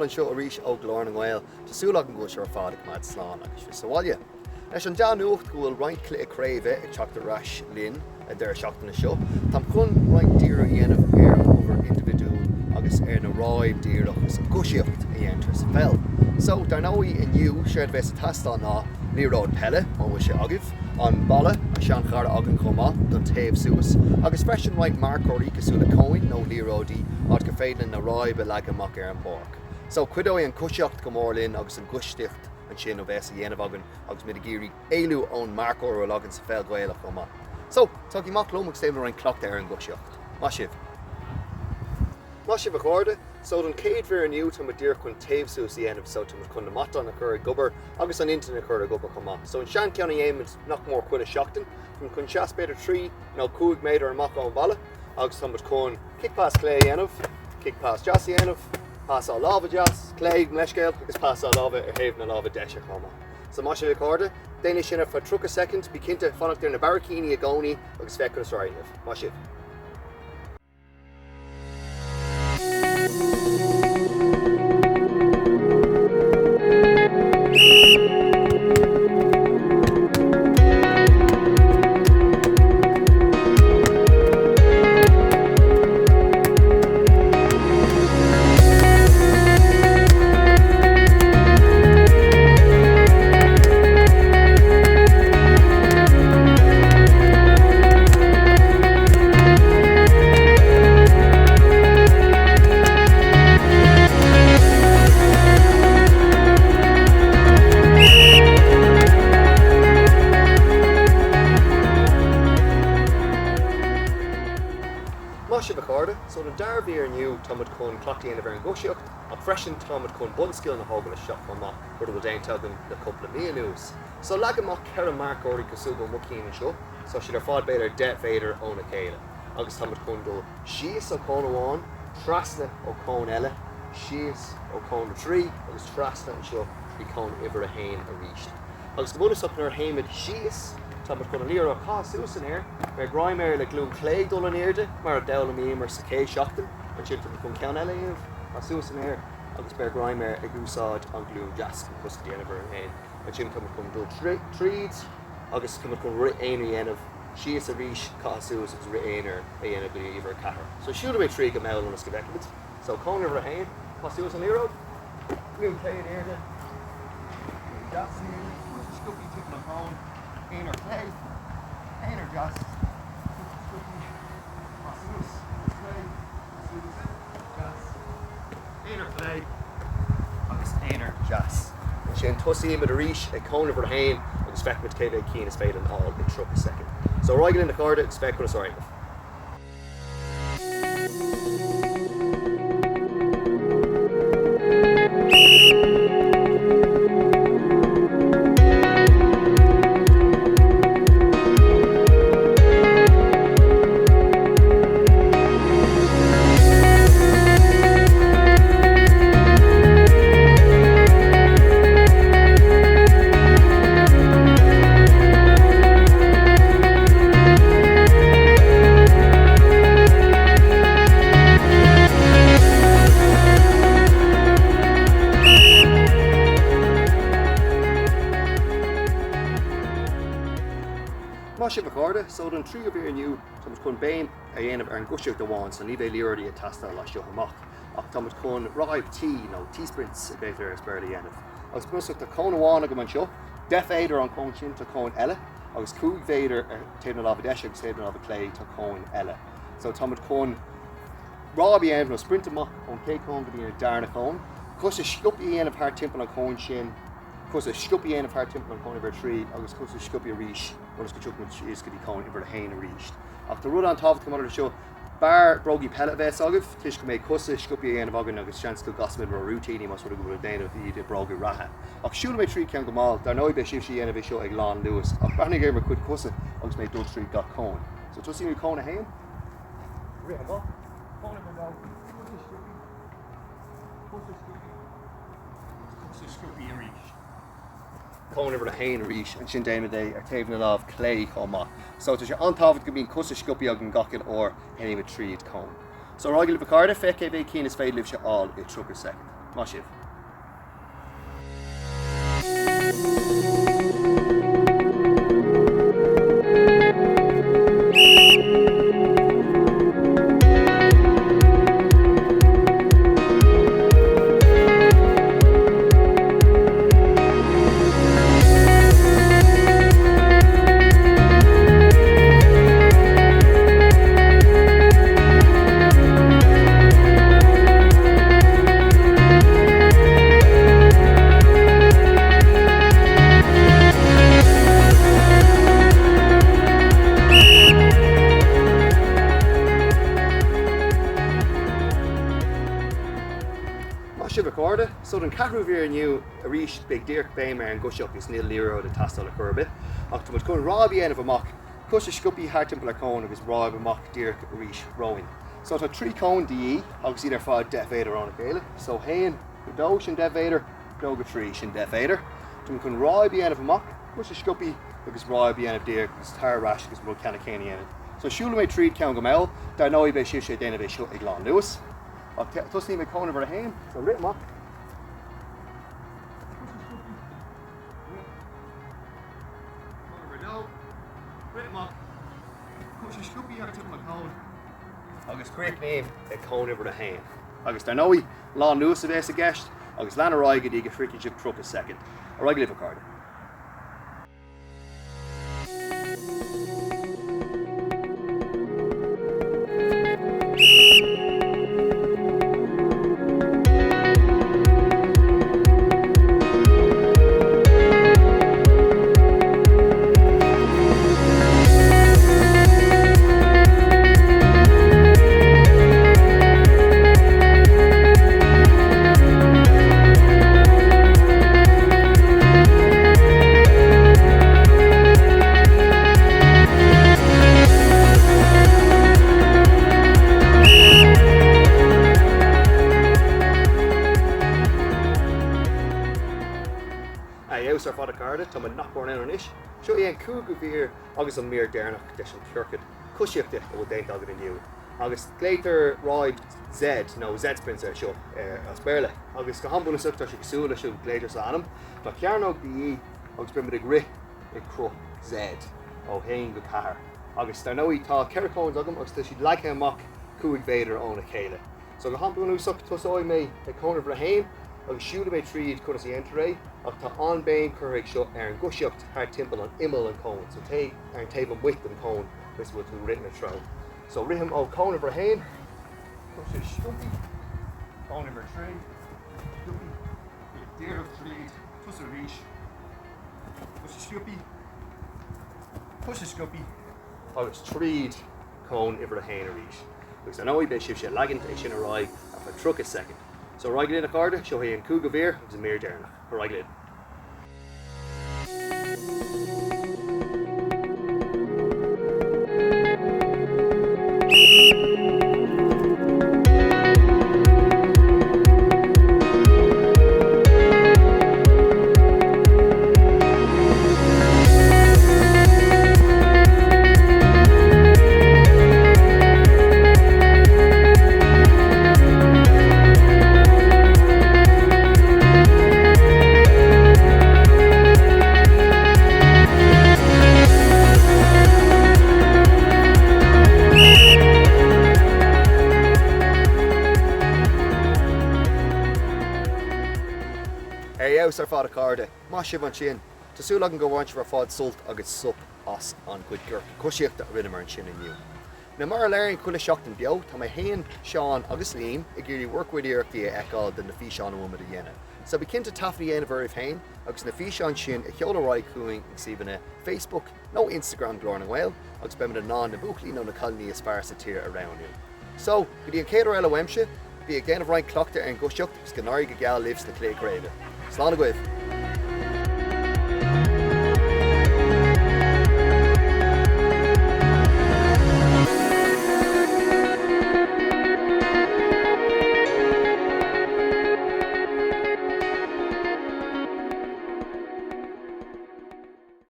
anseo arís ó Ghlór na nGael. Tá súil agam go bhfuil sibh ar fad ag coimeád slán agus sibh sa bhaile. Leis an dea-nuacht go bhfuil roinnt cluiche craoibhe ag teacht ar ais linn an deireadh seachtaine seo, táim chun roinnt díriú a dhéanamh ar an obair indibhidiúil agus ar na ráib díreach agus an gcoisíocht a dhéantar sa pheil. So, dar ndóigh inniu, séard a bheas ag teastáil ná liathróid peile, má bhfuil sé agaibh, an balla, an seanchara againn chomh maith, don taobh suas, agus freisin roinnt marcóirí cosúil le cóin nó liathróidí, áit gur féidir linn na ráib a leagan amach ar an bpáirc. So, cuideoidh an coisíocht go mór linn agus an gcoisíocht ansin a bheas a dhéanamh againn agus muid ag iarraidh éalú ón marcóir a bhfuil againn sa pheil Ghaelach chomh maith. So, tagaigí amach liom agus déanfaimid roinnt cleachtadh ar an gcoisíocht. Maith sibh! Maith sibh a chairde! So, don chéad mhír inniu tá muid díreach chun taobh suas a dhéanamh so tá muid chun na matáin a chur ag obair agus an intinn a chur ag obair chomh maith. So, an sean ceann a dhéanaimid nach mór chuile seachtain, tá muid chun seas b'fhéidir 3 nó 5 méadar amach ón bhalla agus tá muid chun kick pass clé a dhéanamh, kick pass deas a dhéanamh, Pasáil láimhe deas, clé, mo leithscéal, agus pasáil láimhe ar thaobh na láimhe deise chomh maith. So maith sibh a chairde, déan é sin ar feadh 30 soicind, bí cinnte fanacht ar na barraicíní i gcónaí agus féach conas ar éirigh libh. Maith sibh. Maith sibh a chairde, so don dara mhír inniu tá muid chun cleachtadh a dhéanamh ar an gcoisíocht ach freisin tá muid chun bunscileanna a thógáil isteach chomh maith, rud a bhfuil déanta agam le cúpla mí anuas. So leag amach 4 marcóirí cosúil go mo cinn anseo, so tá siad ar fad b'fhéidir 10 mhéadar óna chéile agus tá muid chun dul síos ó cón amháin, trasna ó cón eile, síos ó cón 3 agus trasna anseo go dtí cón uimhir 1 arís. Agus go bunúsach nuair a théimid síos, tá muid chun an liathróid a chaitheamh suas san aer, beir greim air le glúin chlé ag dul in airde, mar a d'fhoghlaimíomar sa chéad seachtain. Ansin tá muid chun ceann eile a dhéanamh, caith suas san aer agus beir greim air ag úsáid an glúin deas chun cosc a dhéanamh ar an haon. Ansin tá muid chun dul tríd agus tá muid chun rith aonair a dhéanamh, síos arís, caitheamh suas agus rith aonair a dhéanamh go dtí uimhir 4. So siúlfaidh mé tríd go mall ionas go bhfeicfimid. So cón uimhir 1, caith suas an liathróid. Glúin clé in airde, glúin deas in airde, cosa sciobtha timpeall an chóin, aonar clé, aonar deas, cosa sciobtha, caith suas, clé, caith suas, deas, aonar clé agus aonar deas. Ansin tosaímid arís ag cón uimhir 1 agus feicfimid cé mhéad cinn is féidir linn a fháil i 30 soicind. So ar aghaidh linn a chairde agus féach conas ar éirigh libh. Maith sibh a chairde, so don tríú mhír inniu tá muid chun béim a dhéanamh ar an gcoisíocht amháin so ní bheidh liathróidí ag teastáil as seo amach ach tá muid chun ráib T nó T-sprints b'fhéidir as Béarla a dhéanamh. Agus bunúsach tá cón amháin agam anseo, 10 mhéadar ón cón sin tá cón eile agus 5 mhéadar ar taobh na láimhe deise agus taobh na láimhe clé tá cóin eile. So tá muid chun ráib a dhéanamh nó sprint amach ón chéad chón go dtí an darna cón, cosa sciobtha a dhéanamh thart timpeall an chóin sin, cosa sciobtha a dhéanamh thart timpeall an chóin uimhir 3 agus cosa sciobtha arís ionas go dtiocfaidh muid síos go dtí cón uimhir 1 arís. Ach tá rud an-tábhachtach maidir le seo, B'fhearr brógaí peile a bheas agaibh, toisc go mbeidh cosa sciobtha a dhéanamh againn agus seans go gcasfaimid ár rúitíní más rud é go bhfuil ag déanamh iad i bróga reatha. Ach siúlfaidh mé tríd ceann go mall, dar ndóigh beidh sibhse a dhéanamh é seo ag lán luas, ach breathnaigh ar mo chuid cosa agus mé ag dul tríd gach cón. So tosaím ag cón 1, rith amach, cón uimhir 2, cosa sciobtha, cosa sciobtha, cosa sciobtha arís. Cón uimhir 1 arís, ansin déanaimid é ar taobh na lámh clé chomh maith. So tá sé an-tábhachtach go mbíonn cosa sciobtha againn gach uile uair a théimid tríd cón. So ar aghaidh libh a chairde, féach cé mhéad cinn is féidir libhse a fháil i 30 soicind. Maith sibh! chairde. So don cheathrú mhír inniu, arís beidh díreach béim ar an gcoisíocht is níl liathróid ag teastáil ar chor ar bith. Ach tá muid chun ráib a dhéanamh amach, cois sciobtha thart timpeall ar chón agus ráib amach díreach arís romhainn. So tá 3 cón de dhíth agus iad ar fad 10 mhéadar óna chéile. So 1 go 2 sin 10 mhéadar, 2 go 3 sin 10 mhéadar. Tá muid chun ráib a dhéanamh amach, cois sciobtha agus ráib a dhéanamh díreach agus tar ar ais agus an rud ceannann céanna a dhéanamh. So siúlfaidh mé tríd ceann go mall, dar ndóigh beidh sibhse ag déanamh é seo ag lán luas. Ach tosnaím ag cón uimhir a haon, so rith amach. Cois sciobtha, rith. Cón uimhir a dó, rith amach. Cois sciobtha thart timpeall an cón. Agus críochnaím ag cón uimhir a haon. Agus dar ndóigh, lán luas a bheas i gceist, agus lean ar aghaidh go dtí go sroicheann sibh 30 soicind. Ar aghaidh libh a chairde. Ar fheabhas ar fad a chairde, tá muid nach mór ann anois. Seo í an cúigiú mhír agus an mír deireanach leis an ciorcad coisíochta a bhfuil déanta againn inniu. Agus glaotar ráib Z nó Z-sprints air seo as Béarla. Agus go han-bhunúsach tá sé cosúil leis an glaotar sa ainm. Tá cearnóg de dhíth agus beidh muid ag rith i gcruth Z ó 1 go 4. Agus dar ndóigh tá 4 cones agam agus tá siad leagtha amach 5 mhéadar óna chéile. So go han-bhunúsach tosóidh mé ag cón uimhir a haon agus siúlfaidh mé tríd conas a dhéantar é ach tá an-béim curtha ag seo ar an gcoisíocht thart timpeall an imeall an cón. So téigh ar an taobh amuigh den cón agus bhfuil tú ag rith ina treo. So rithim ó cón uimhir a haon, cois sciobtha, cón uimhir a trí, sciobtha, díreach tríd, tosú arís, cois sciobtha, cois sciobtha, agus tríd cón uimhir a haon arís. Agus ar ndóigh beidh sibhse ag leagaint é sin ar aghaidh ar feadh 30 soicind. So ar aghaidh linn a chairde, seo é an cúigiú mhír agus an mír deireanach. Ar aghaidh linn. Ar fheabhas ar fad a chairde, maith sibh ansin. Tá súil agam gur bhain sibh ar fad sult agus sop as an gcuid ciorcad coisíochta a rinneamar ansin inniu. Now mar a léiríonn chuile sheachtain beo, tá mé fhéin, Seán agus Liam ag iarraidh bhur gcuid iarrachtaí a fheiceáil de na físeáin a bhfuil muid a dhéanamh. So bí cinnte taifead a dhéanamh oraibh fhéin agus na físeáin sin a sheoladh ar aghaidh chugainn ag suíomhanna Facebook nó Instagram Glór na nGael agus beidh muid in ann na buachaillí nó na cailíní is fearr sa tír a roghnú. So, go dtí an chéad uair eile uaimse, bí ag déanamh roinnt cleachtaidh ar an gcoisíocht agus go n-éirí go geal libh sna cluichí craoibhe. Slán agaibh!